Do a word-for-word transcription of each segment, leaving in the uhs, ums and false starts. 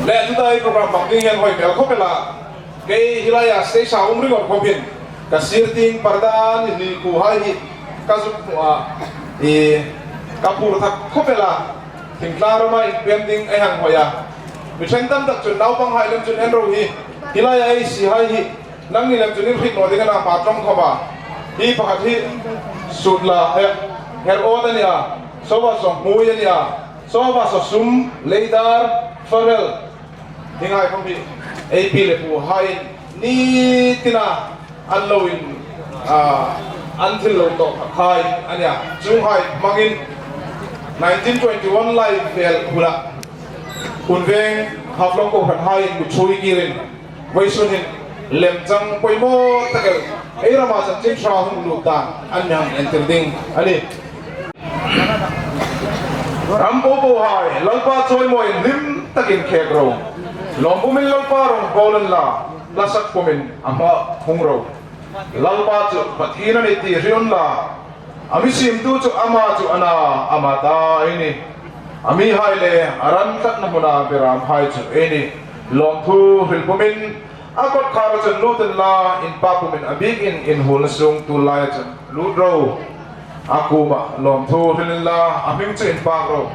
Le tuta ei program hmang ding hin hoi hmel khawp el a. Kei hi laia stage-a um ringawt khawp hin ka sir tieng parda ni ni kuhai hi ka zuk hmu a, i, ka phur thak khawp el a. Thingtlang rama inpem ding ei hang hoi a. Mi ṭhen tam tak chun naupanghai lem chun en ro hi, hi laia ei sihai hi nangni lem chun in hriet naw ding a na, hma ṭawng khawm a. Hi pakhat hi sut la, eh, her awt a ni a. Saw va saw hmui a ni a. Saw va saw sum, leidar, farel. Hi ngai khawm hi ei pi le puhaiin ni tina an lo in, ah, an thil lo tawk khai a ni a. Chuonghai hmangin nineteen twenty-one lai vel huna Hun Veng Haflong kohranhaiin mi ṭhuoi kirin vawisun hin lem chang poimaw tak el ei rama chanchin ṭha hung lut dan an mi hang entir ding a nih. Ram popohai, Lalpa chawimawiin hlim takin khek ro. Lawm pumin Lalpa rawng bawl unla, hla sak pumin a hma hung ro. Lalpa chu Pathien a nih ti hriet unla, a mi siemtu chu ama chu a na, ama ta ei nih. A mihai le a ran tlatna hmuna beramhai chu ei nih. Lawmthu hril pumin a kawtkhara chun lut unla, inpak pumin a bikin inhuolna sung tu laia chun lut ro. A kuoma lawmthu hril unla, a hming chu inpak ro.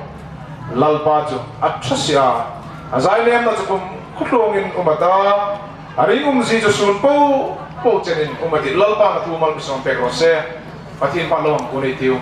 Lalpa chu a ṭha si a, a zai lemna chu kumkhuo tlungin um a ta, a ringumzie chu sun popo chenin um a tih. Lalpan a thu mal mi sawm pek raw se. Pathien hma lawm ku nei tiu.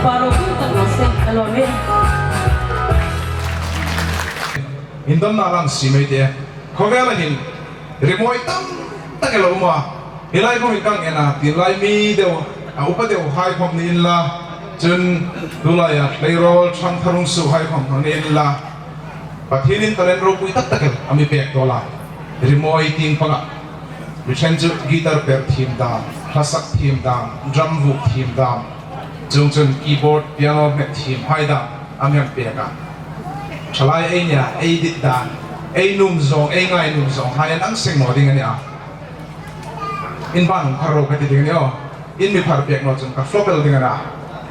Paro kan lo se, kan lo ne. Indon na lang si mai te. Khawvela hin rimawi tam tak a lo um a. Hi lai khom kan en a, ti lai mi deu, a upa deu hai khom ni inla. Chun tu laia tleirawl chang tharung suh hai khom ni inla. Pathienin talent ropui tak tak a mi pek dawl a. Rimawi tieng panga. Mi ṭhen chu guitar per thiem dam, hla sak thiem dam, drum vuk thiem dam. Chuong chun keyboard, piano hmet thiem hai dam a mi pek a. Thalai ei nia, ei dit dan, ei nuom zawng, ei ngai nuom zawng hai an ang seng naw ding a nih a. In ban phar ro ka ti ding a nih aw. In mi phar pek naw chun ka flop el ding a nih a.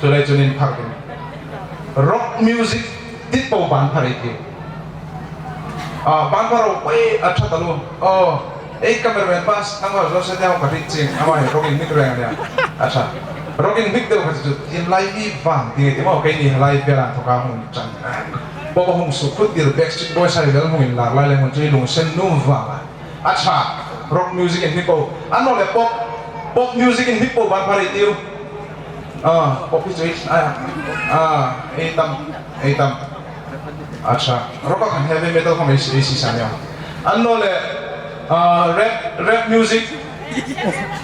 Chuleiin chun in phar ding. Rock music dit po ban phar ei tiu. A, ban phar ro poi a ṭha taluo. Aw, ei cameraman pa, nang va zo se deu ka rik ching, ama hi rock-in hnik reng a nih a. A ṭha. Rock-in hnik deu kha chu, tin lai mi vang, ti nge ti maw, keini lai vel an thawka hung chang. Pop a hung suk phut tir, Backstreet Boys hai vel hung inlar lai le hmun chu i lungsen nuom vang a. A ṭha, rock music-in hnik po. Annawleh pop, pop music-in hnik po ban phar ei tiu. A, pop hi chu, a, a, ei tam, ei tam. A ṭha, rock-a khan heavy metal khom ei, ei sisa nih a. Annawleh, a, rap, rap music.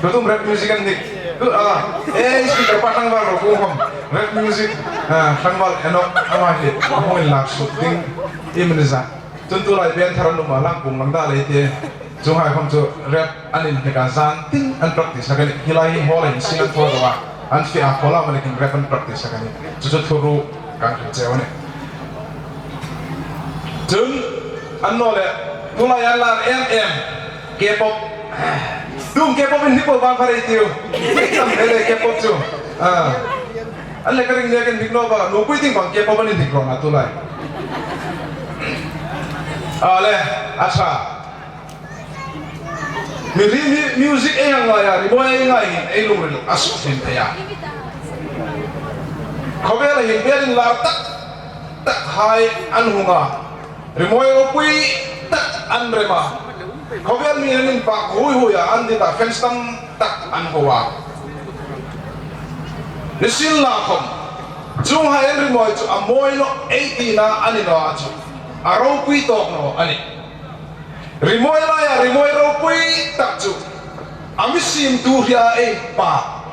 Tutum rap music an hnik. Tu, a, ei speaker pa tlangval ro ku khom. Rap music, a, tlangval Enoch ama hi. Hung inlar suk ding. Iem ni zat. Chun tu lai band thar an um a, lang kung lang da lei te. Chuonghai khom chu rap an inhnik a, zan tin an practice hlak a nih. Hi lai hi hall-a hin sing an thaw zo a, an fe a, hall-a amanih hin rap an practice hlak a nih. Chu chu thuru kan hril cheu a nih. Chun annawleh tu lai an lar em em K-pop. Tuhin K-pop-in hnik po ban phar ei tiu. Tam hle le K-pop chu. A. An le ka ring le kan hnik naw ba, nupui tieng pang K-pop an inhnik rawn a tu lai. A le, a ṭha. Mi ri mi music ei hang ngai a, rimawi ei ngai hin ei lungril a suk thiem thei a. Khawvela hin band inlar tak tak hai an hung a. Rimawi ropui tak an rem a. Khawvel mi an inpak hui hui a, an dit a, fans tam tak an ho a. Nisienla khom. Chuonghai an rimawi chu a mawi naw ei tina a ni naw a chu. A ropui tawk naw a nih. Rimawi laia rimawi ropui tak chu a mi siemtu hi a ei pa.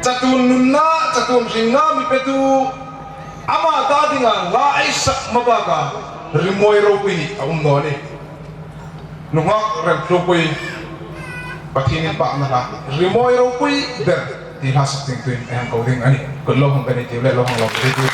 Chatuon nunna, chatuon hringna mi petu ama ta dinga hla ei sak hma baka rimawi ropui ni a um naw a nih. Nunghak rem tlukpui Pathien inpakna hla rimawi ropui ber ti hla sak ding tuhin ei hang ko ding a nih. Kut lo hang ka ni tiu le lo hang lo ka ni tiu.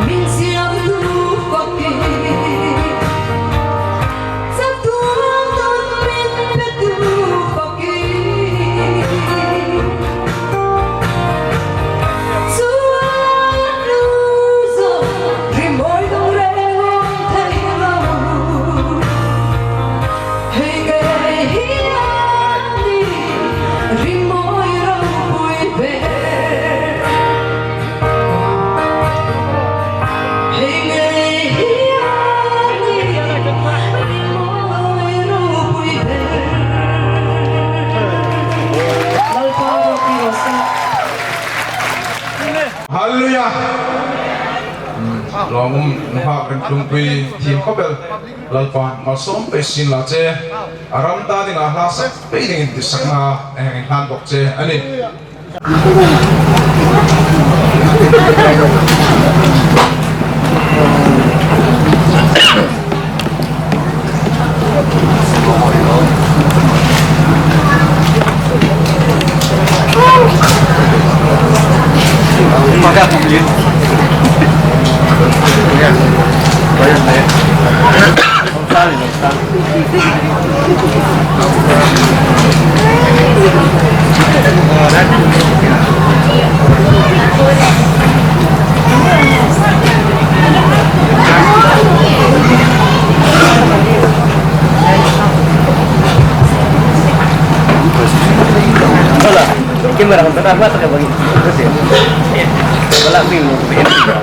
Min siamtu pakin, chatuon tun min petu pakin, chuan lu zawng rimawi dawng reng awm thei lo. Hei ngei hi a ni, rimawi ropui ber. Hei ngei hi a ni, rimawi ropui ber. Lalpa ropui ro sa. Hallelujah. Lawmum nuhmei kan tlungpui thiem khawp el. Lalpan malsawm pei sien la che. A ram ta dinga hla sak pei dingin tihsakna ei hang inhlan bawk che a nih.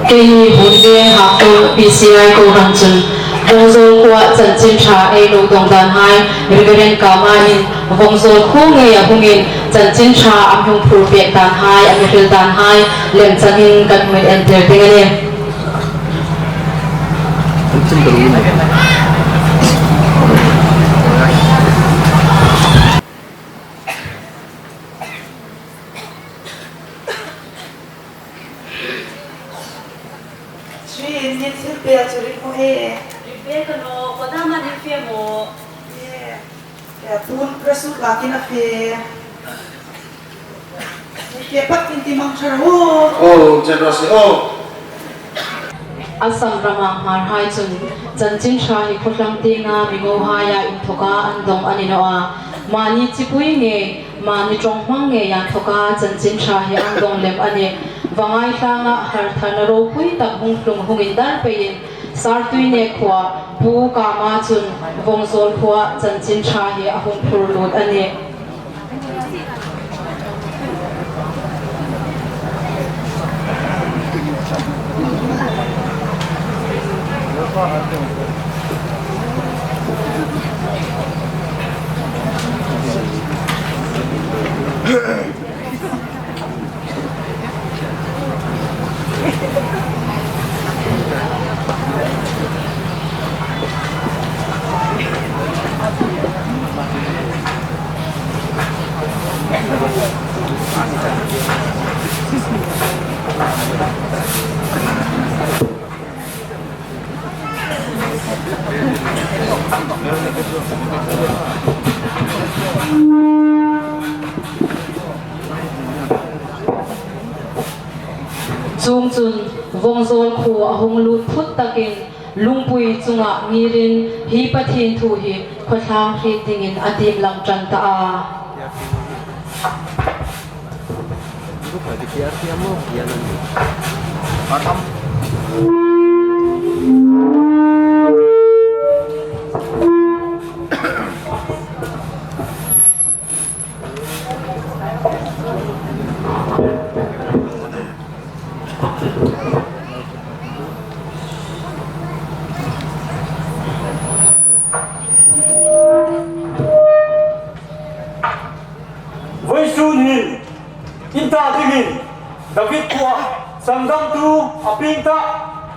Kei hi Hunveng Hakkol P C I kohran chun Vawngzawl khuoa chanchin ṭha ei lo dawng dan hai Reverend Kama in Vawngzawl khuo ngeia hungin chanchin ṭha a mi hung phur pek dan hai, a mi hril dan hai lem changin kan hung entir ding a nih. Chin, min thil pek chu ring maw e? Ring pek ka naw, kawtah am in fe maw? E, e, tun grassroot lakin a fe. Ke pat in ti mang thar o. O, chen ra se o. Assam rama Hmarhai chun chanchin ṭha hi khawtlang tienga mi ngohaia inthoka an dawng a ni naw a. Mani chipui ngei, mani ṭawng hmang ngeia inthoka chanchin ṭha hi an dawng lem a nih. Vangai tlanga hartharna ropui tak hung tlung hung indar peiin Sartuinek khuoa Pu Kama chun Vawngzawl khuoa chanchin ṭha hi a hung phur lut a nih. Chuongchun Vawngzawl khuo a hung lut phut takin lungpui chunga ngirin hi Pathien thu hi khawtlang hriet dingin a tiem lang ṭan ta a. Vawisun hin in ta dingin David khuoa sandamtu a pieng ta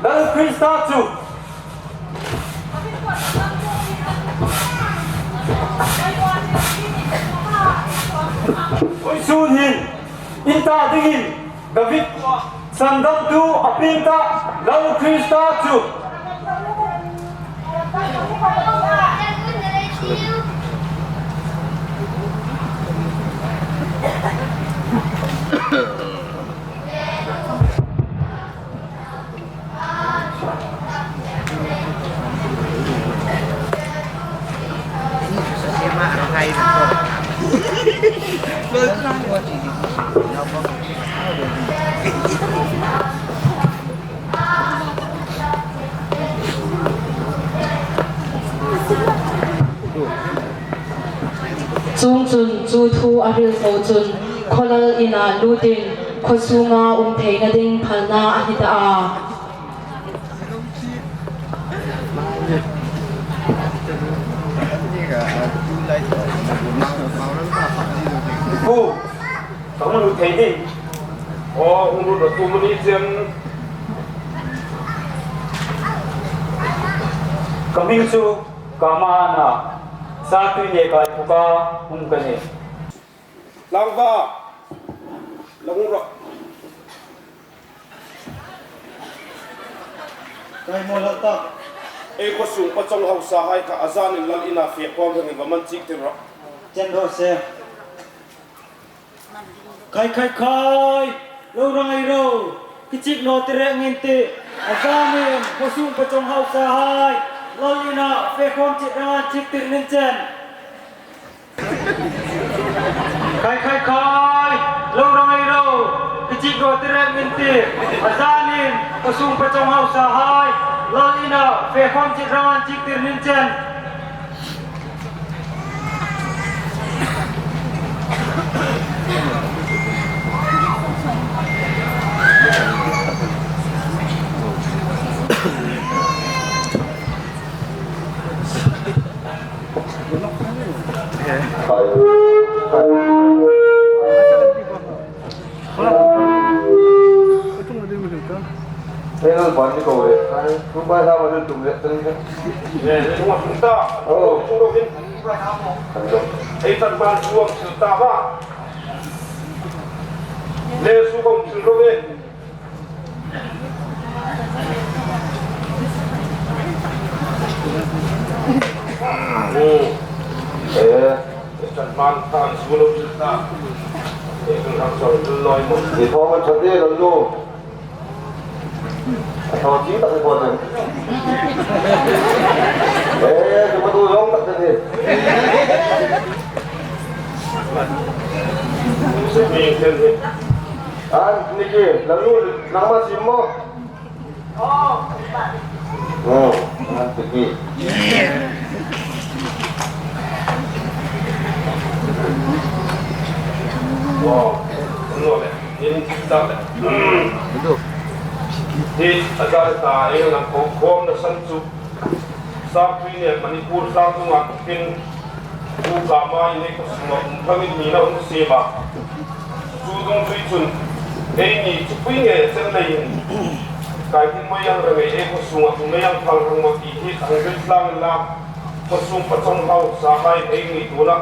Lal Krista chu. Vawisun hin in ta dingin David khuoa sandamtu a pieng ta Lal Krista chu. Chuongchun chu thu a hril tho chun khawlal inah lutin khaw sunga um theina ding phalna a ni ta a. Pu, ka hung lut thei ni. Aw, hung lut rawh, tu mani chen. Ka hming chu Kamana, Sangtui Neka Puka hung ka nih. Tlangva, la hung rawh. Ka hmu hlak tak. Ei khaw sung pachong hausahai kha a zanin lal ina fe khawm hmangin va man chiktir rawh. Chen rawh se. Khai, khai, khai. Lo rang ei ro. Kichik naw ti reng in ti. A zanin khaw sung pachong hausahai lal ina fe khawm chik rang an chiktir ning chen. Khai, khai, khai, lo rang ei ro, kichik naw ti reng in ti, a zanin khaw sung pachong hausahai lal ina fe khawm chik rang an chiktir ning chen. Ei, Lalpan ni ko le. Ai, kum bai ha ma tum le, tum le. Ei, ei, tum ta. Oh. Tum ro hin. Ei, tan ban chuang sil ta ba. Le su kong sil ro le. Oh. Eh. Ei, tan ban tan su lo sil ta. Ei, tum ro sil lo mo. Ei, ko man sa de lo lo. A thaw ching tak ni pawh nen. Eh, chu ma tu zawng tak ni. An, Niki, la lu, nang ma sim maw? Oh, an Niki. Oh, no le. In tak. Hi a zar ta ei lang ko khawmna san chu. Sangtui Neka Manipur sang chu ngak tin. Pu Kama in ei khaw sunga um hmangin nina hung siem a. Chu dungzui chun eini chipui ngei chen leiin. Kai tin mawi ang reng ei khaw sunga um ei ang phal reng maw ti hi ang hril tlang la. Khaw sung pachong hausahai eini tuna.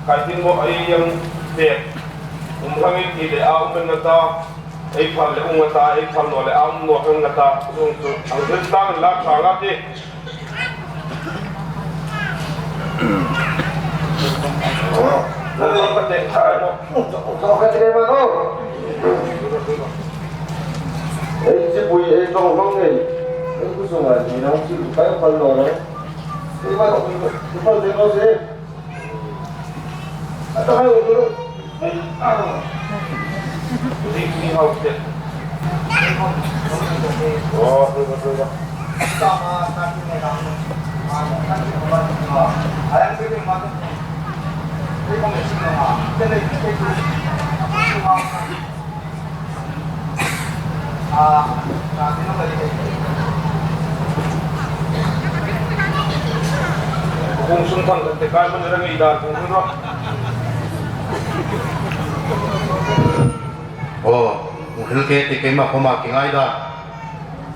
Kai tin maw ei ang te. Um hmangin ti le a um en na ta. Ei phal le um a ta, ei phal naw le a um naw hang a ta, chung chu ang hril tlang la tha la ti. Nang ka te khai mo. Ka te ma no. Ei chipui ei tong hmang ngei. Ei ku sunga ni nang chi kai phal naw le. Ei ma no, phal te naw se. Kung sun thang te kai man rang i dan kung sun ro. Aw, kung hil ke ti keima khoma ki ngai dan.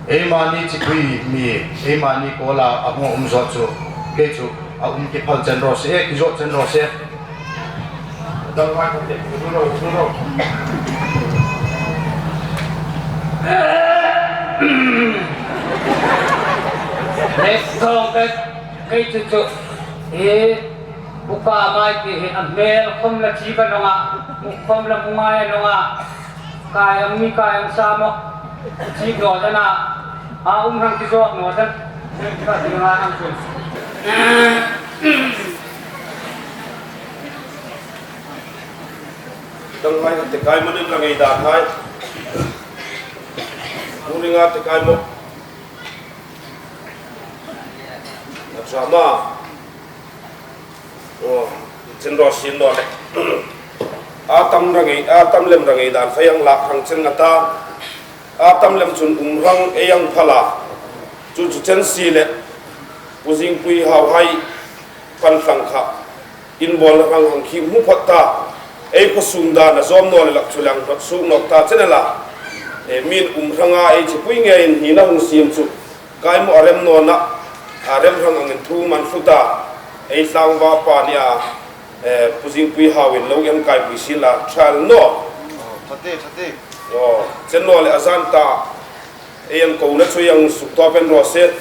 Eimani chipui mi, eimani kola a hung um zo chu. Ke chu, a um ki phal chen ro se, ki zo chen ro se. Let's go, let's, kei chu chu. E, upa mai ti hi a hmel khom la chi ka nonga, muk khom la mu ngai nonga. Kai ang mi kai ang sa mo. Chi no dana. A um hang ki zo no dan. Ka ti ngai ang chu. Hai te kai manin rang ei dan hai. Turinga te kai mo. A drama. Oh, chen ro sin no le. A tam rang ei, a tam lem rang ei dan fai ang lak hang chen nga ta. A tam lem chun um rang ei ang phala. Chu chu chen si le. Pu Zingpui hau hai pan thlang kha. Inbawlna rang hang khi hmu phawt ta. Ei khaw sung dan a zawm naw le lak chu lang hnawt suk nawk ta chen a la. E, min um rang a ei chi pui ngeiin hi na hung sim chu. Kai mo a rem nawna, a rem rang angin thu man hlu ta. Ei tlangva pa ni a, e, Pu Zingpui hauin lo en kai pui sin la, ṭhal naw. Oh, ṭha te, ṭha te. Oh, chen naw le a zan ta. Ei an kona chu ei ang suk tawp en raw se.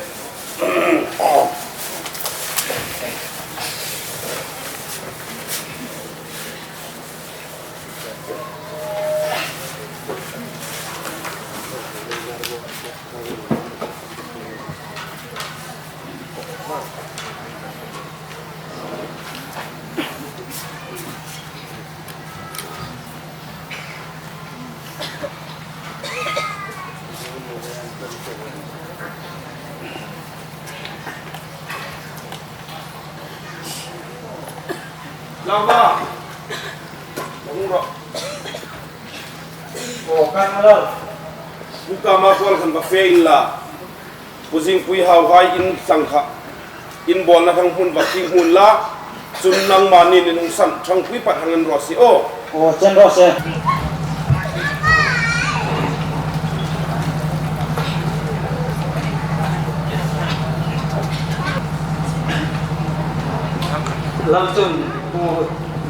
Lama. Hung ro. Aw, kan lo. Pu Kama kual khan va fe inla. Pu Zingpui hau hai in thlang kha. Inbawlna thang hmun va khi hmun la. Chun nangma nin in hung san thangpui pat hang en raw se aw. Aw, chen raw se. Lam chun Pu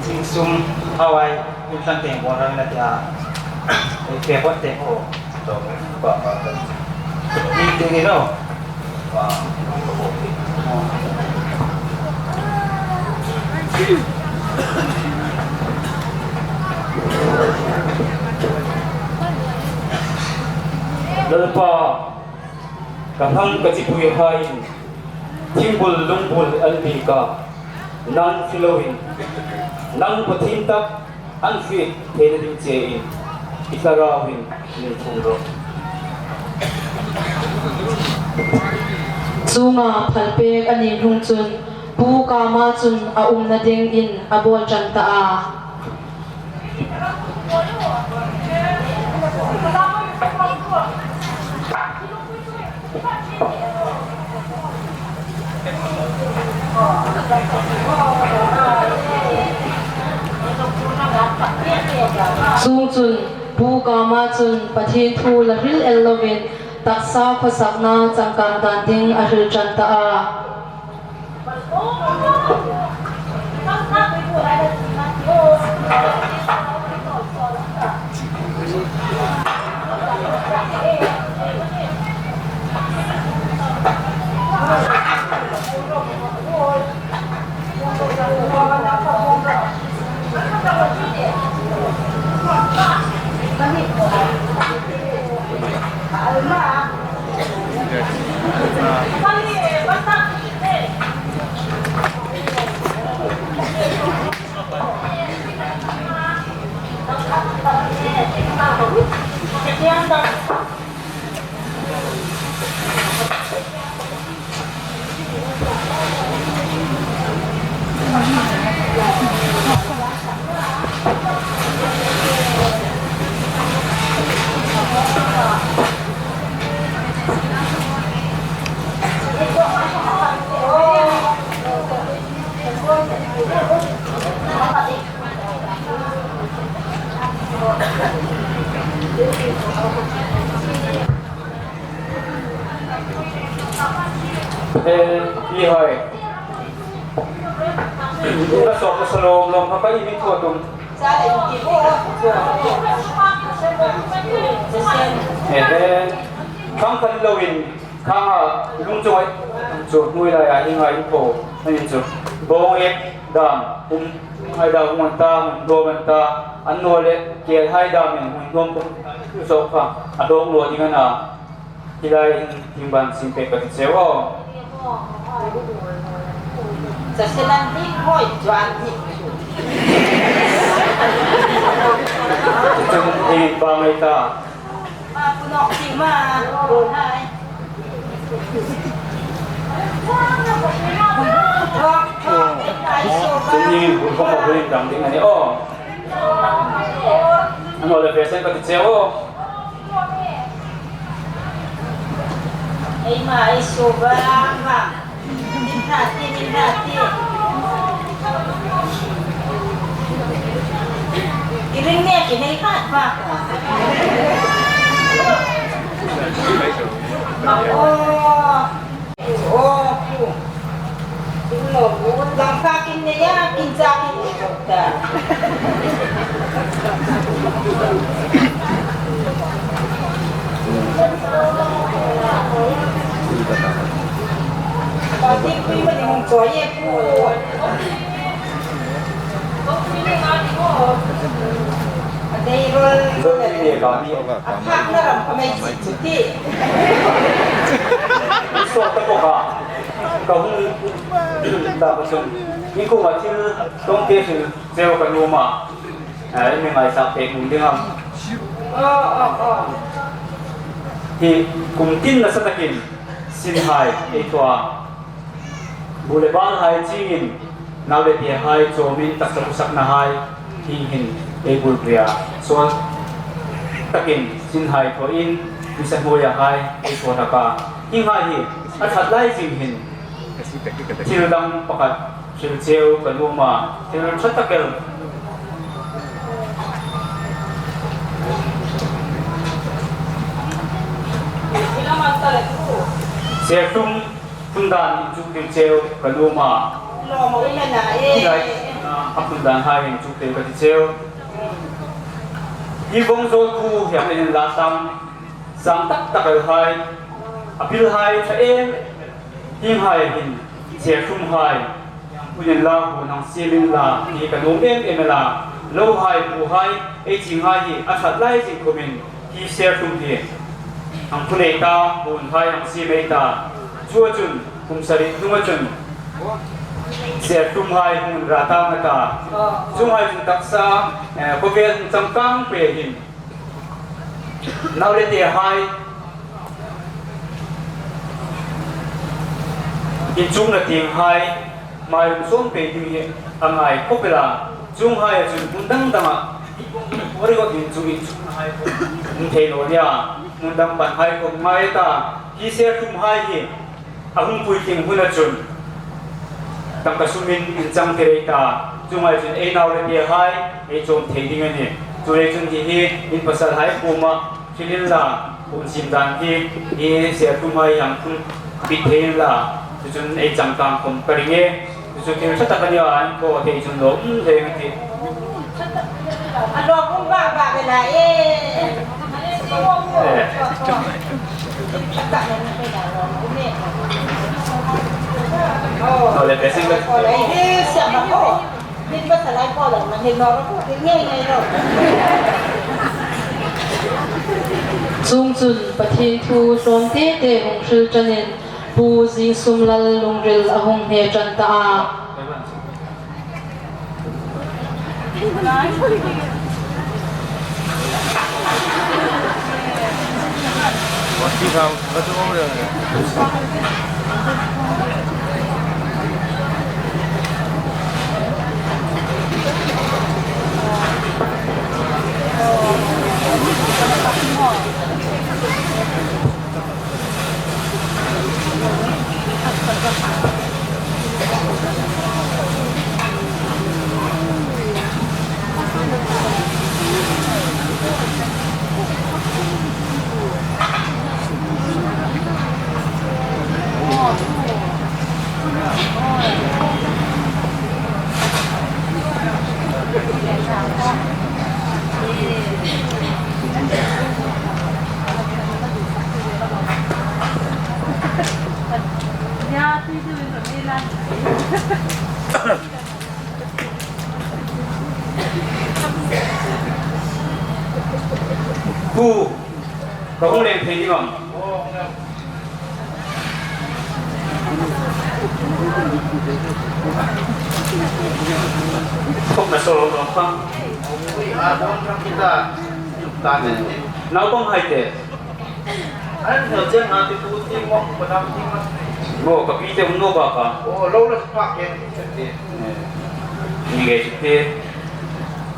Zingsum hau hai. Pu Tlang Teng bawr rang na tia. Ei fe bawt te ko. Ni te ni lo. Lalpa, ka hang ka chipui hai, thingbul lungbul an bi ka, nang filoin, nang Pathien tak, an hriet theina ding chein i thlarauin min thum rawh. Chunga phalpek a ni hnung chun Pu Kama chun a umna dingin a bawl ṭan ta a. Chuongchun Pu Kama chun Pathien thu la hril el lovin taksa khawsakna changkang dan ding a hril ṭan ta a. Eh, i hai. Ka sawk ka salawm lawm kha ka i mi thawt um. Eh, eh. Khang khan loin, khang a lung chu ai. Chu hnui lai a hi ngai po. Ani chu. Bawng ek dam. Um, hai dam um an ta, um dawm an ta. An naw le, kel hai dam in, um dawm po. Chu sawk kha. A dawng lo ding a na. Hi lai hin thing ban sin pek ka ti cheu aw. Chaselan ding hoi chuan ni. Chun ei pa ngai ta. Chun ni bu ko ko rin dang ding a ni aw. An lo le fesen ka ti che aw. Ei ma, ei su vang vang. Min hrat ti, min hrat ti. I ring ne ki nei hrat vang. Aw. Aw, pu. Dang ka kin nei a, kin cha kin nei ta. Ka ti pui ma ding chawi e pu. A dei rol. A phak na ram ka mei chi chu ti. Sawt ta bawk a. Ka hung ta ka chun. Inkhuma thil tawngte hril cheu ka nuom a. A, in mi ngaisak pek hmun ding am. Hi kum tin nasa takin sinhai ei thaw a. Bu le bal hai chingin, nau le te hai chawmin taksa khawsakna hai, hieng hin ei bulpui a. Suol takin sinhai thawin, mi sa hnuoia hai ei thaw hlak a. Hienghai hi a ṭhat lai zing hin, thil dang pakhat hril cheu ka nuom a, thil ṭha tak el. Serthlum phun dan inchuktir cheu ka nuom a. Hi lai, a, a phun dan hai inchuktir ka ti cheu. Hi vawng zawl khu hieng hin la sang, sang tak tak el hai, a bil hai ṭha em, hienghai hin serthlum hai, hun inla, hun hang siem inla, hi ka nuom em em el a, lo hai, bu hai, ei ching hai hi a ṭhat lai zing khomin, hi serthlum hi hang phun ei ta, hun hai hang siem ei ta. Chu chun, kum sari hnunga chun, serthlum hai hung ra ta nga ta. Chuonghai chun taksa, eh, khawvel hung changkang pei hin, nau le te hai inchukna tieng hai, hmai hung sawm pei ding hi a ngai khawp el a. Chuonghai chun hmun dang danga, hi kawng kawri kawt inchuk, inchukna hai kawng hung thei naw nia, hmun dang pan hai kawng ngai ta. Hi serthlum hai hi a hung puitling hmuna chun tangka sumin inchangtir ei ta. Chuonghai chun ei nau le te hai ei chawm thei ding a nih. Chuleiin chun hi hi in pasal hai kuoma hril inla, hun siem dan hi, hi serthlum hai hang phun bit thei inla, chu chun ei changkang khom ka ring e. Chu chu thil ṭha tak a nia, an ko thei chun lawm hle a tih. A lawm um bak bak a la e. Eh. Aw le, blessing le. Aw le, hi siam a ko. Min pasal hai ko la, man hin lo ko, ngei ngei lo. Chuongchun Pathien thu tlawmte te hung hril ṭanin Pu Zingsumlal lungril a hung hne ṭan ta a. Pu, ka hung leng thei ding am? Khawpna sawl lo kha. Naupang hai te. An hnu chen ha ti tu ti mo, ko dam ti mo. Mo, ka pi te um naw bak a. O, lo la pa ke. Ni nge ti.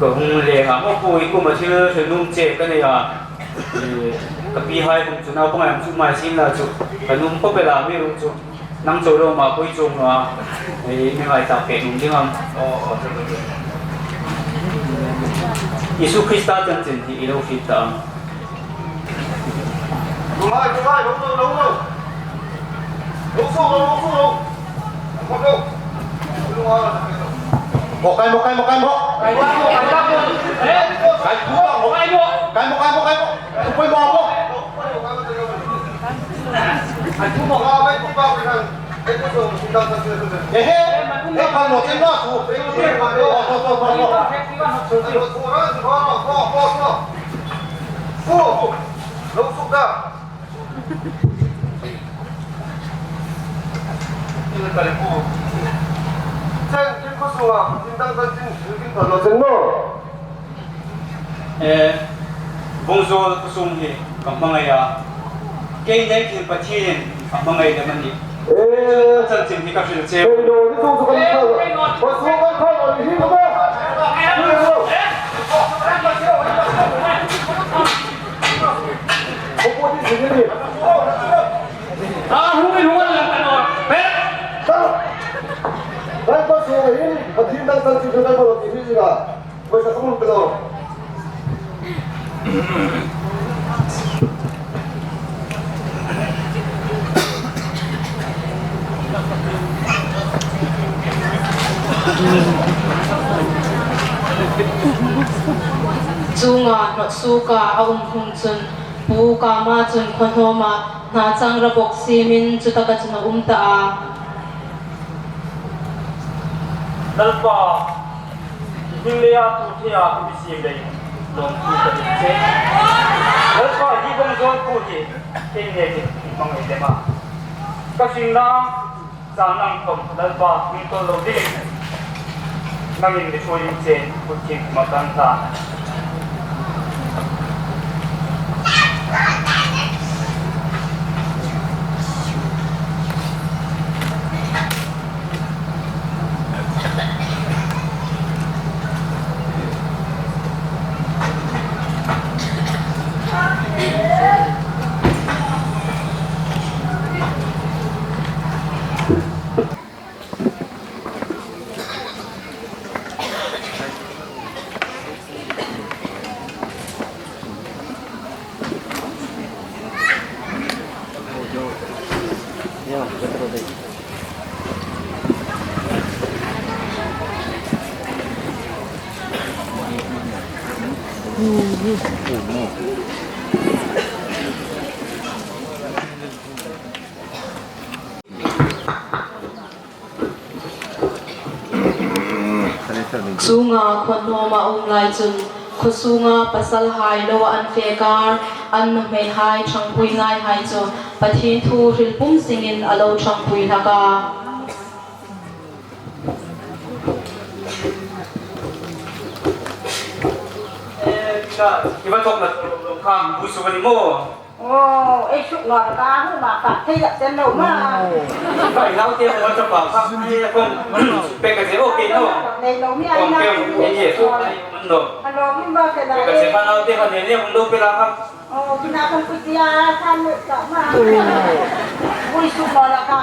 Ka hung le ha mo, ko i ko ma thil, thil nuom che ka nei a. Ka pi hai hung chu naupang hai chu mai sin la chu. Ka nuom khawp el a mi ru chu. Nang chu lo ma pui chung a, ei, mi ngai tak pek nuom ding am. Isu Krista chanchin hi i lo hriet ta am. Mo kai, mo kai, mo kai, mo. Kai, mo kai, mo kai, mo. Kai, mo kai, mo kai, mo. Mo kai, mo. Ehe, e kan lo chen lo su. Eh, Bungzuol khawsung hi ka hmangai a. Kei nei khin Pathienin a hmangai lem a nih. Eh. Chanchin hi ka hril cheu. Kei lo ni tung chu kan thal. Khawsung kan thal a ni hi ka ba. Ko ko ni si ni. A hung in hung lang kan or. Pe. Thal. Kan khawsung hin Pathien dang chanchin kan thal a ni hi ka. Chunga hnawt suoka a um hung chun, Pu Kama chun khaw hnawma hna chang rabawk siemin chutaka chun a um ta a. Lalpa, hming leia tu thei a mi siem lei lawmthu ka nei che. Lalpa, hi Bungzuol pu hi kei nêkin i hmangai lem a. Ka hringna chang nang khawm Lalpa hming tawl lo dingin nangin mi ṭhuoi che, kut thim ma kan ta. Chunga khaw hnawma um lai chun, khaw sunga pasalhai lo an fe kar, an nuhmeihai ṭhangpui ngaihai chu Pathien thu hril pum singin a lo ṭhangpui hlak a. Eh, ka, i va thawkna lo kham, bui su ka ni maw? Aw, ei suk naw ka hmu ma ka thei la chen lo ma. Ka i lau te mo ta pa ka ni la kon. Pe ka te ok no. Nei lo mi ai na. Kon ke ni ye su ai no. A lo mi ba ke la. Ka se pa lau te ka ne ne mo lo pe la ka. Aw, kina kan ku tia kan lo ka ma. Bui suk naw la ka.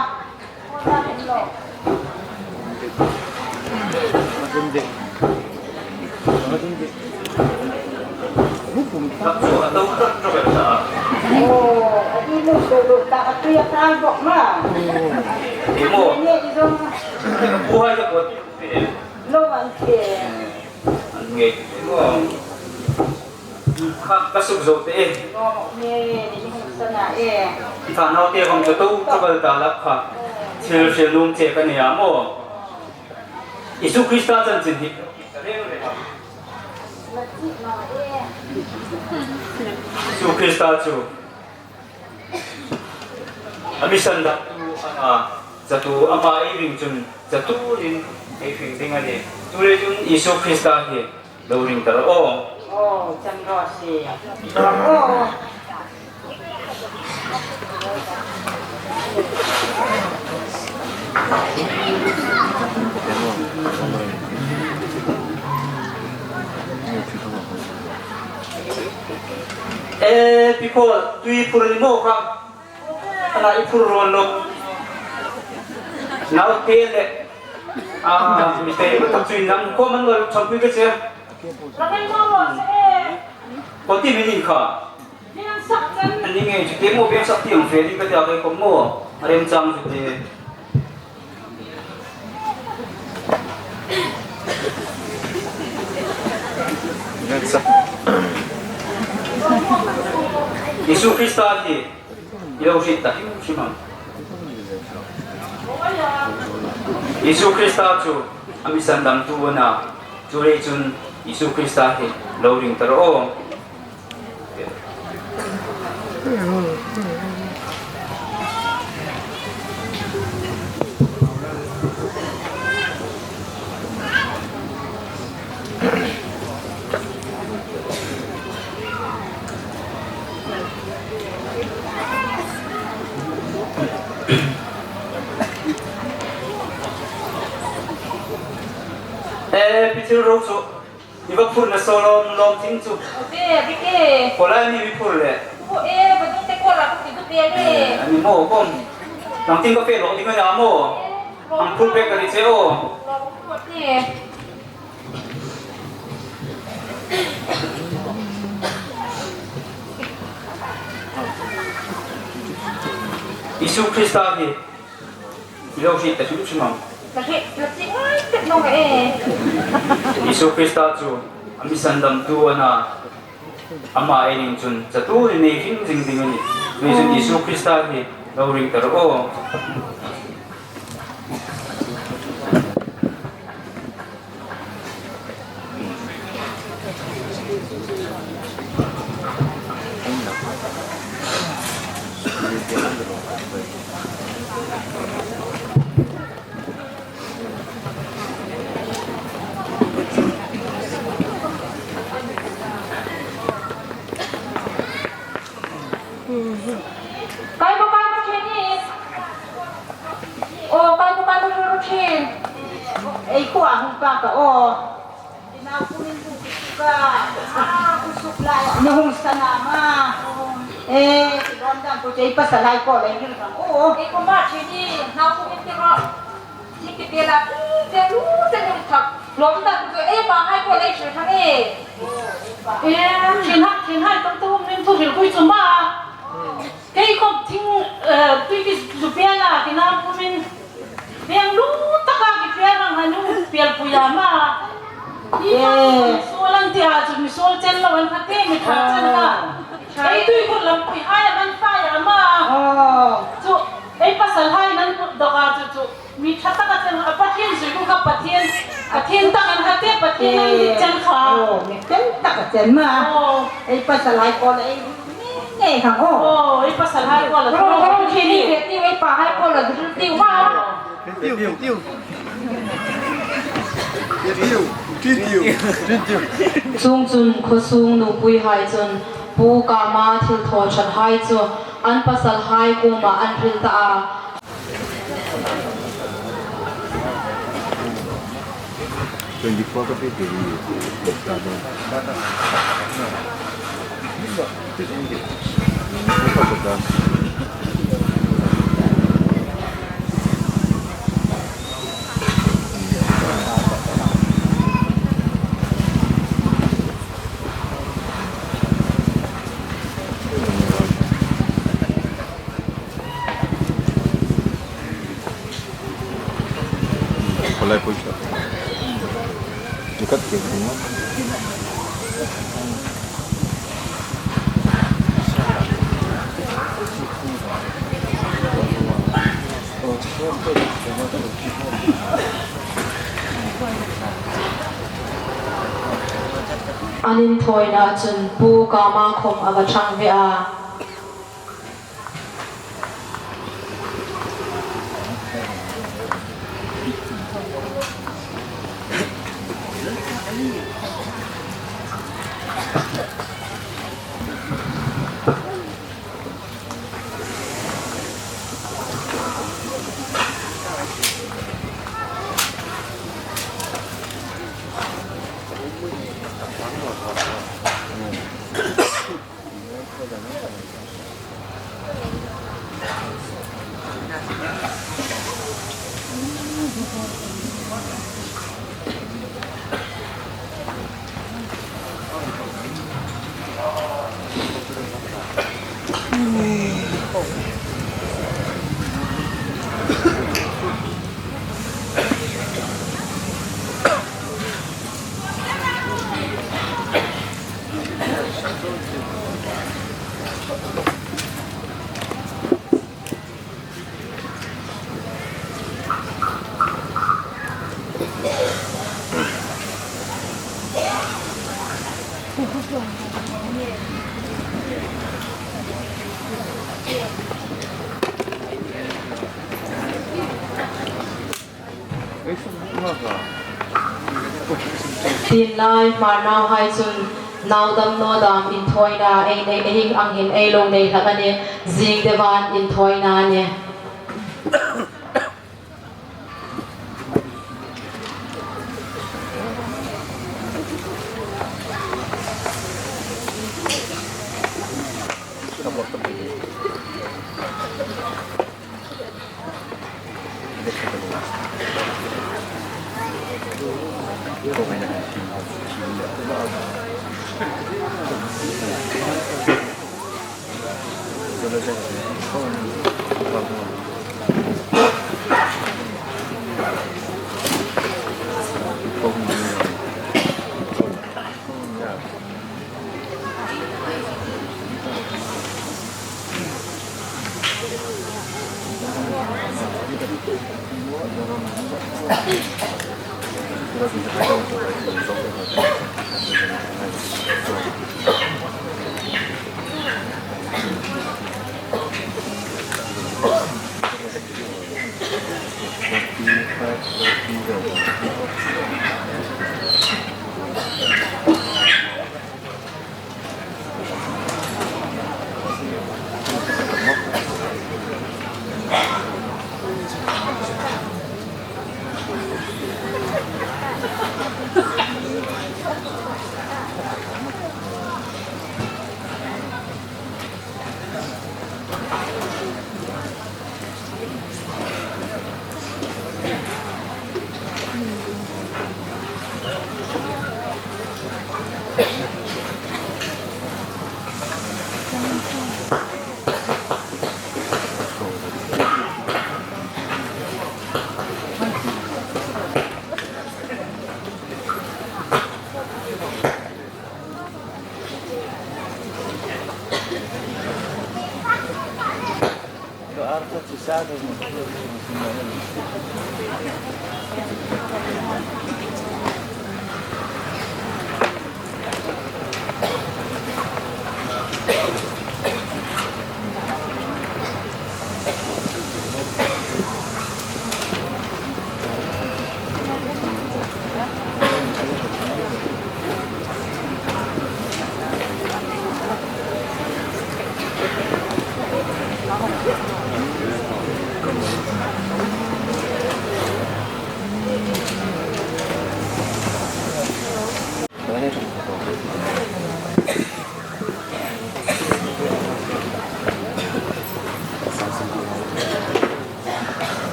Kha, ka suk zo te. Aw, nge, ni hung sana e. Thanau te hong ka to, ka bal ta lak kha. Thil hril nuom che ka nei a maw. Isu Krista chanchin hi. Isu Krista chu. A mi sandamtu a na, zatu ama ei ring chun, zatu in ei hring ding a nih. Chuleiin Isu Krista hi lo ring ta rawh aw. Oh, chang ro si. Oh. Eh, Pi Khawltui phur ni maw kha. Ana i phur ro lo. Nau te le. Ah, mi te ko tak chui nang ko man lo chang pui ke che. Ko ti mi ni kha. Ani nge chu te mo biang sak ti ang fe di ka ta ko mo. Arem chang chu te. Isu Krista hi i lo hriet ta hrim hrim am? Isu Krista chu a mi sandamtu a na, chu rei chun Isu Krista hi lo ring ta ro. Eh, Peter Rosu. I va phurna saw lawm lawm thing chu. Be, be ke. Ko lai ni mi phur le. Ko e, ba ding te ko la ko ti du be le. Eh, ani mo kom. Nang ting ka fe lo ding a ni a mo. Ang phur pek ka ni che o. Ko e. Isu Krista hi. I lo hriet ta hrim hrim am? Ka hriet, ka ti ngai pek naw e. Isu Krista chu a mi sandamtu a na, ama ei ding chun chatuon ei nei hrim zing ding a nih. Chuleiin Isu Krista hi lo ring ta ro. Kai ko kai ko cheni. O, kai ko kai ko cheni. Ei ko a hung pa ka o. Ina kumin bu ka. A, ku suk lai. Ni hung sana ma. E, ti don dan ko chei pasal lai ko lai ni ka. O. Ei ko ma cheni. Na kumin ti ko. Ti ki bela. Ti lu ti lu thak. Lom ta ko ei pa hai ko lai chei thang e. E, chin hak chin hai tong tong min thu hril kui chu ma. Kei khawm thing, eh, tui ki zu piel a, ki nam kumin. Biang lu taka ki piel rang hanu piel pui a ma. I ma mi suol an ti a chu mi suol chen lo an kha te mi ṭha chen ka. Ei tui khur lam pui hai a man fai a ma. Chu, ei pasal hai nan dok a chu chu. Mi ṭha taka chen a Pathien zui ku kha Pathien. Pathien takin ha te Pathien an ni chen kha. Oh, mi chen taka chen ma. Oh. Ei pasal hai ko le ei. Nge hang o. Oh, ei pasal hai ko la. Ro, ro, chini ke ti ei pa hai ko la, ti ma. Tiu, tiu. Tiu, tiu, tiu. Chuongchun khawsung nupui hai chun Pu Kama thilthawṭhat hai chu an pasal hai kuoma an hril ta a. Twenty-four ka pe pe ni. Palai pui sa. Dekat ke ni. An inthawina chun Pu Kama khawm a va ṭhang ve a. Tin lai, Hmar nauhai chun nau dam naw dam inthawina ei nei, ei hang hin ei lo nei hlak a nih, zing devan inthawina a nih.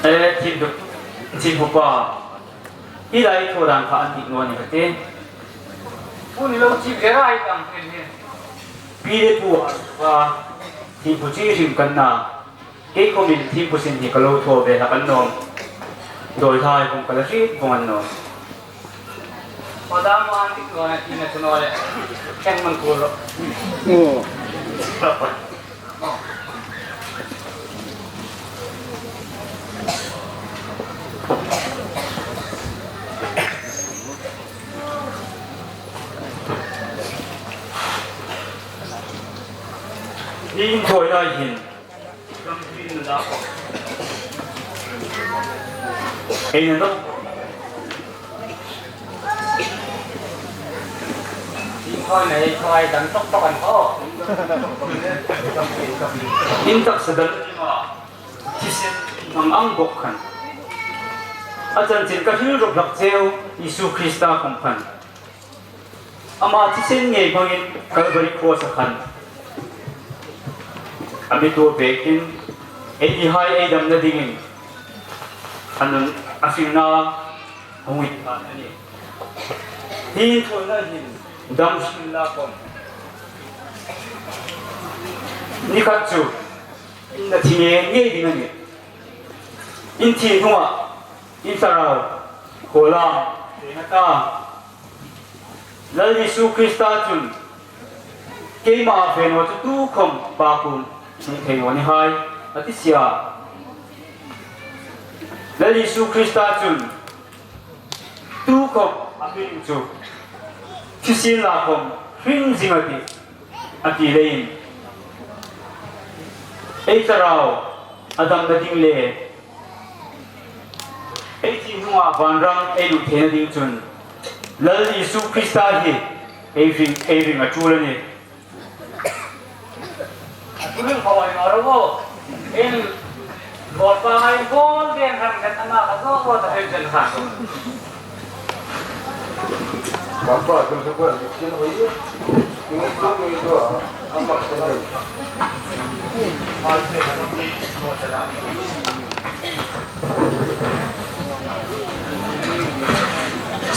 Eh, thil duk, thil bu pa. Hi lai thu dan kha an dik naw ni ka ti. Pu ni lo chi ve rai tang thil hi. Pi le pu a, a, thil bu chi hrim kan na. Kei khawmin thil bu sin hi ka lo thaw ve hlak annawm. Dawihai khawm ka la hriet vawng annawm. Madam an dik naw na ti na chu naw le. Keng man ko lo. Oh. Hi inthawina hin. Kan hin la. Ei na nawk. Inthawina ei thawina dam tok tok an thaw. In taksa dam thisen hmang ang bawk khan. A chanchin ka hril rawp hlak cheu Isu Krista khawm khan. Ama thisen ngei hmangin Calvary Cross-a khan a mi tuor pekin, eini hai ei damna dingin a nun a fingna hung inthawina a nih. Hi inthawina hin dam hring la khawm. Ni khat chu in na thi ngei ngei ding a nih. In thi hnungah in thlarau khaw lam, tena ta. Lal Isu Krista chun, "Keima a fe naw chu tukhawm Pa kuom hung thei naw ni hai," a ti si a. Lal Isu Krista chun, "Tukhawm a hring chu thisen la khawm hring zing a tih," a ti leiin, ei thlarau a damna ding le ei thi hnunga vanram ei lut theina ding chun Lal Isu Krista hi ei ring, ei ring a tul a nih. A tul kha oi naw ro. In bawlpa ngai bawl den ram kan ama ka zo zo ta hel chen kha.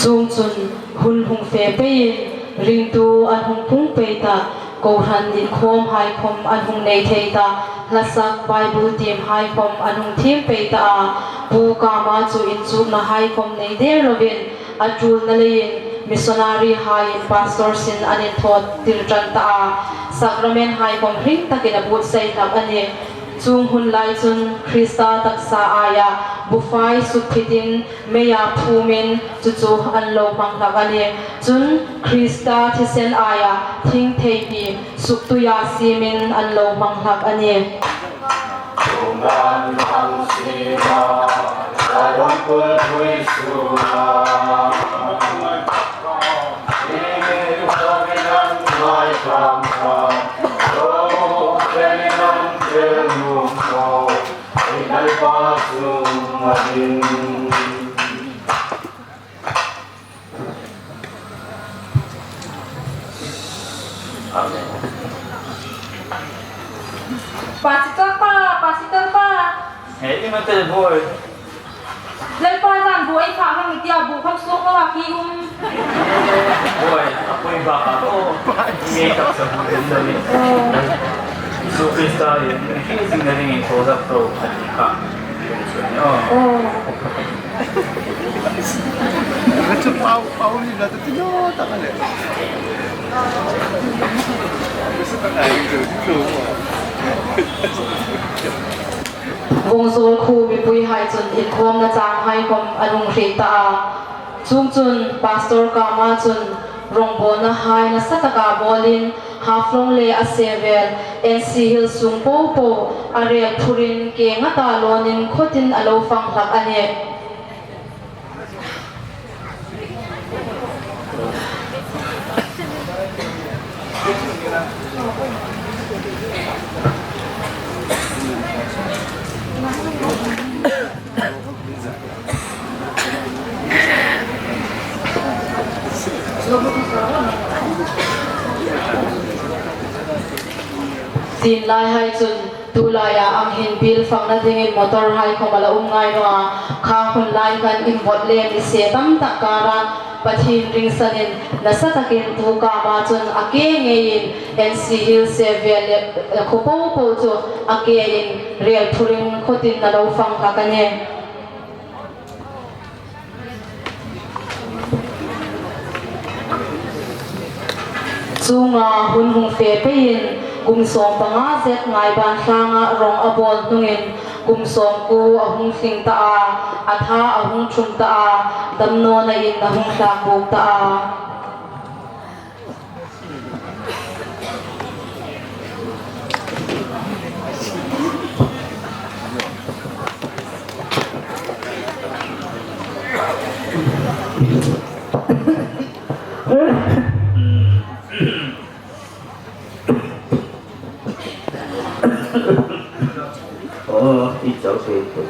Chuongchun hun hung fe peiin ringtu an hung pung pei ta, kohran inkhawmhai khawm an hung nei thei ta, hla sak Bible tiemhai khawm an hung thiem pei ta a, Pu Kama chu inchuknahai khawm nei der lovin, a tulna leiin missionary haiin pastor sin an inthawtir ṭan ta a, sacrament hai khawm hring takin a buotsai hlak a nih. Chuong hun lai chun Krista taksa aia bufai sukphitin meia phumin chu chu an lo hmang hlak a nih. Chun Krista thisen aia thing theipi suktuia siemin an lo hmang hlak a nih. Amen. Pastor pa, Pastor pa. Hei, i ma tel boi. Lalpa zan boi kha hang tia bu kham suok naw a ki um. Boi, a poi ba ka ko. Nge tak sa bu den lo ni. Oh. Isu Krista ri, ki sing na ring ko dak to. Ka. Oh. Chu pau, pau ni la tu no ta ka le. Vawngzawl khuo mipuihai chun inkhawmna changhai khawm an hung hriet ta a. Chuongchun Pastor Kama chun rawngbawlnahai nasa taka bawlin Haflong le a se vel N C Hills sung po po a rel phurin ke ngata lawnin khawtin a lo fang hlak a nih. Tin laihai chun tu laia ang hin bill fangna dingin motor hai khawm a la um ngai naw a, kha hun lai khan invawt le ni se tam tak kara Pathien ringsanin nasa takin Pu Kama chun a ke ngeiin N C Hills se vel le khuo po po chu a kein rel phurin khawtin a lo fang hlak a nih. Chuonga hun hung fe peiin kum sawm panga zet Ngaiban tlanga rawng a bawl hnungin kum sawmkuo a hung tling ta a, a tha a hung ṭhum ta a, damnawna in a hung tlak buk ta a. Ti chau thei thei.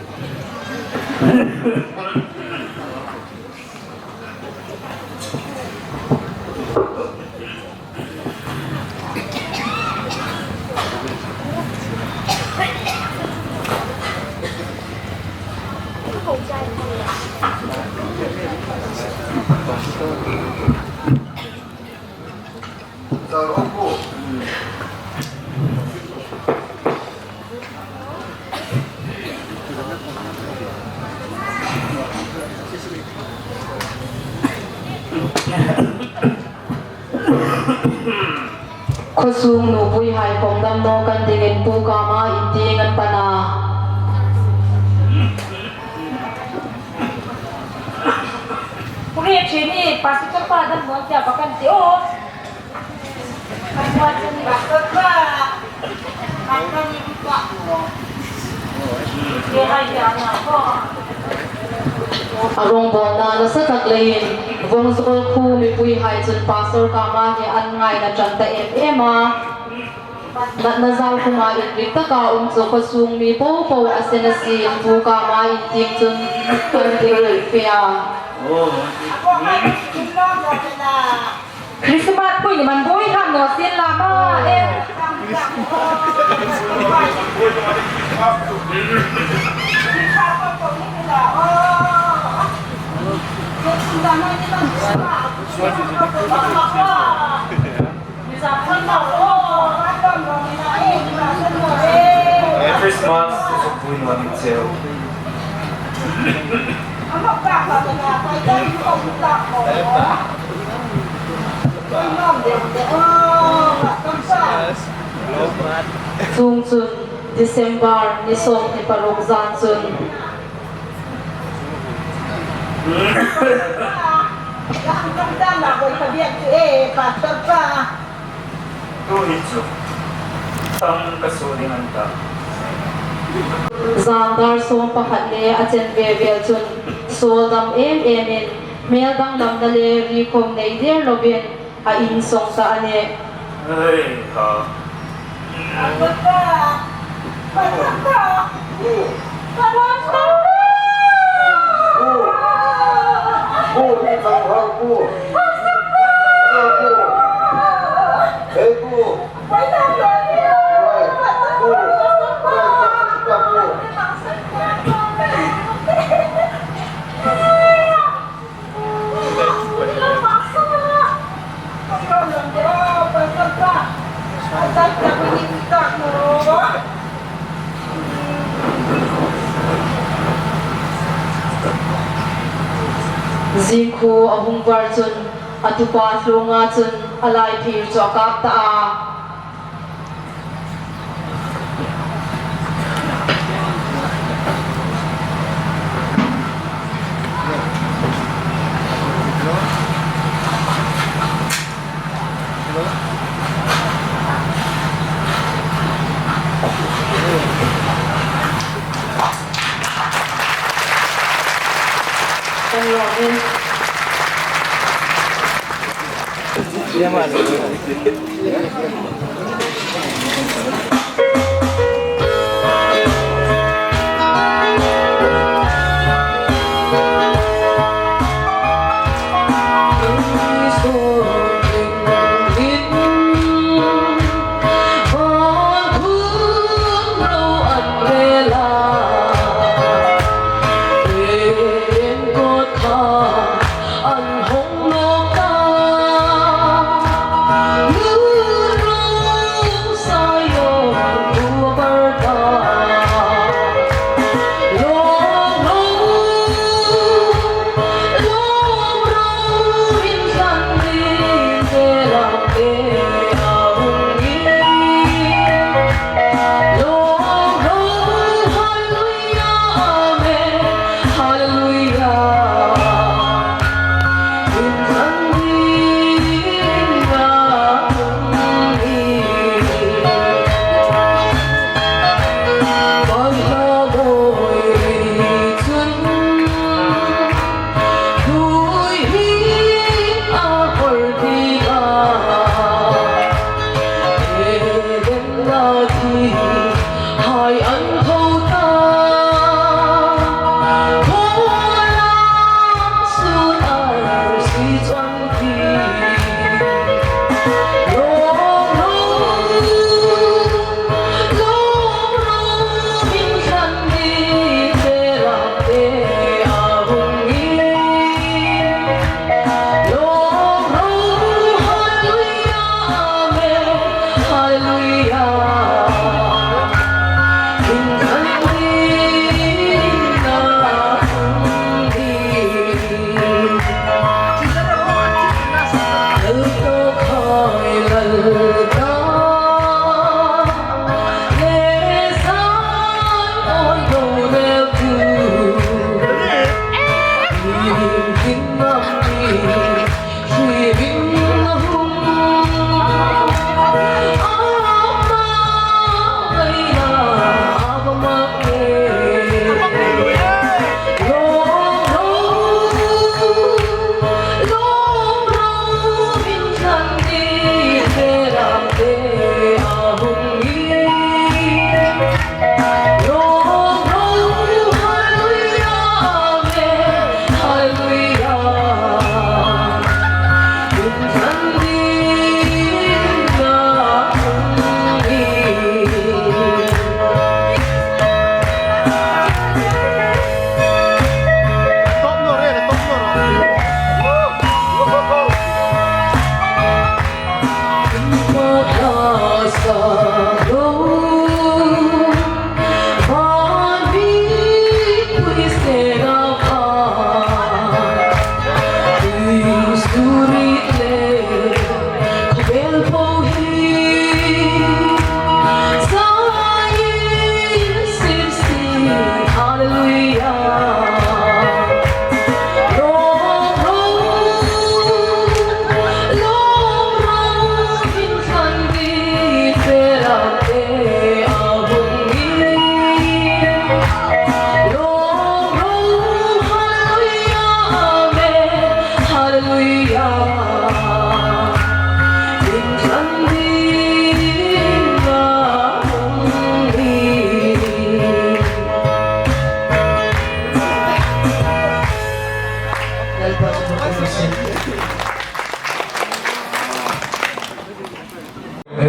Khawsung nupuihai khawm damnaw kan dingin Pu Kama in tieng an pan a. Pu Hriethieni, Pastor pa damnaw tia pa kan ti aw. A rongbawlna nasa tak leiin Vawngzawl khuo mipuihai chun Pastor Kama hi an ngaina ṭan ta em em a. Natna zau khuma inrik taka um chu khawsung mi popo a sen a sin Pu Kama in tieng chun kan ding fe a. Christmas pui ni man bui ham naw sien la ma e. Merry Christmas, Pu Sukpui Nuan Cheu. Chuongchun December ni sawmhni paruk zan chun Tu hi chu tam ka suo ding an ta. Zan dar sawm pakhat le a chen ve vel chun suol dam em emin hmel danglamna le ri khawm nei der lovin a insawng ta a nih. Hei ha. Zing khuo a hung var chun a tupa hlunga chun a laiphir chu a kap ta a.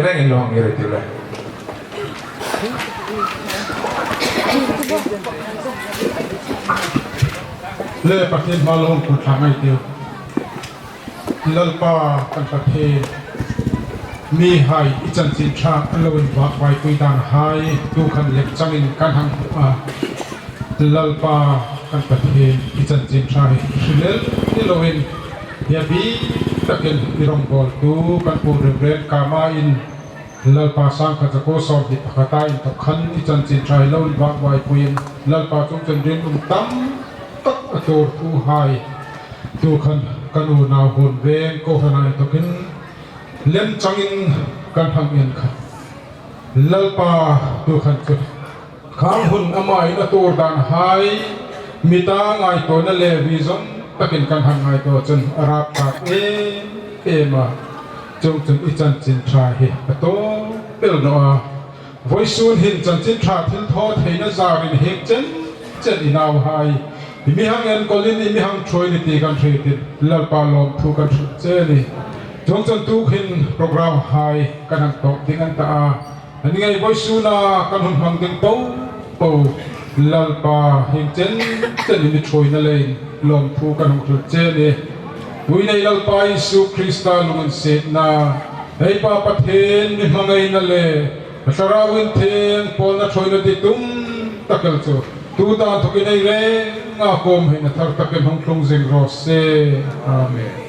Reng in lo hang ei ti le. Le Pathien hma lo hang kut thlang ei tiu. Lalpa kan Pathien, mihai i chanchin ṭha a lo invak vaipui dan hai tu khan lem changin kan hang hmu a. Lalpa kan Pathien, i chanchin ṭha hi hrilel ni loin, hi a bik takin i rongbawltu kan Pu Reverend Kama in Lalpa, sangkhat zakuo sawmhni pakhata inthawk khan i chanchin ṭha hi lo invak vaipuiin, Lalpa, chuongchun rinum tam tak a tuortuhai tu khan kan unau Huonveng kohranhai inthawkin lem changin kan hang en kha. Lalpa, tu khan chu khang hun ama in a tuor dan hai mita ngaituona le vision takin kan hang ngaituo chun a rap tak em em a. Chuongchun i chanchin ṭha hi a tawp el naw a. Vawisun hin chanchin ṭha thilthaw theina zarin hieng chen chen i nauhai i mi hang enkawlin i mi hang ṭhuoi ni ti kan hriet in, Lalpa, lawmthu kan hril che a nih. Chuongchun tu hin program hai kan hang tawp ding a ni ta a. Ani ngei vawisuna kan hun hmang ding po po, Lalpa, hieng chen chen i mi ṭhuoina leiin lawmthu kan hung hril che a nih. Tuhin ei Lalpa Isu Krista lunginsietna, ei Pa Pathien mi hmangaina le a Thlarau Inthieng pawlna ṭhuoina ditum tak el chu tuta inthawkin ei renga kuom hei na thar takin hung tlung zing raw se. Amen.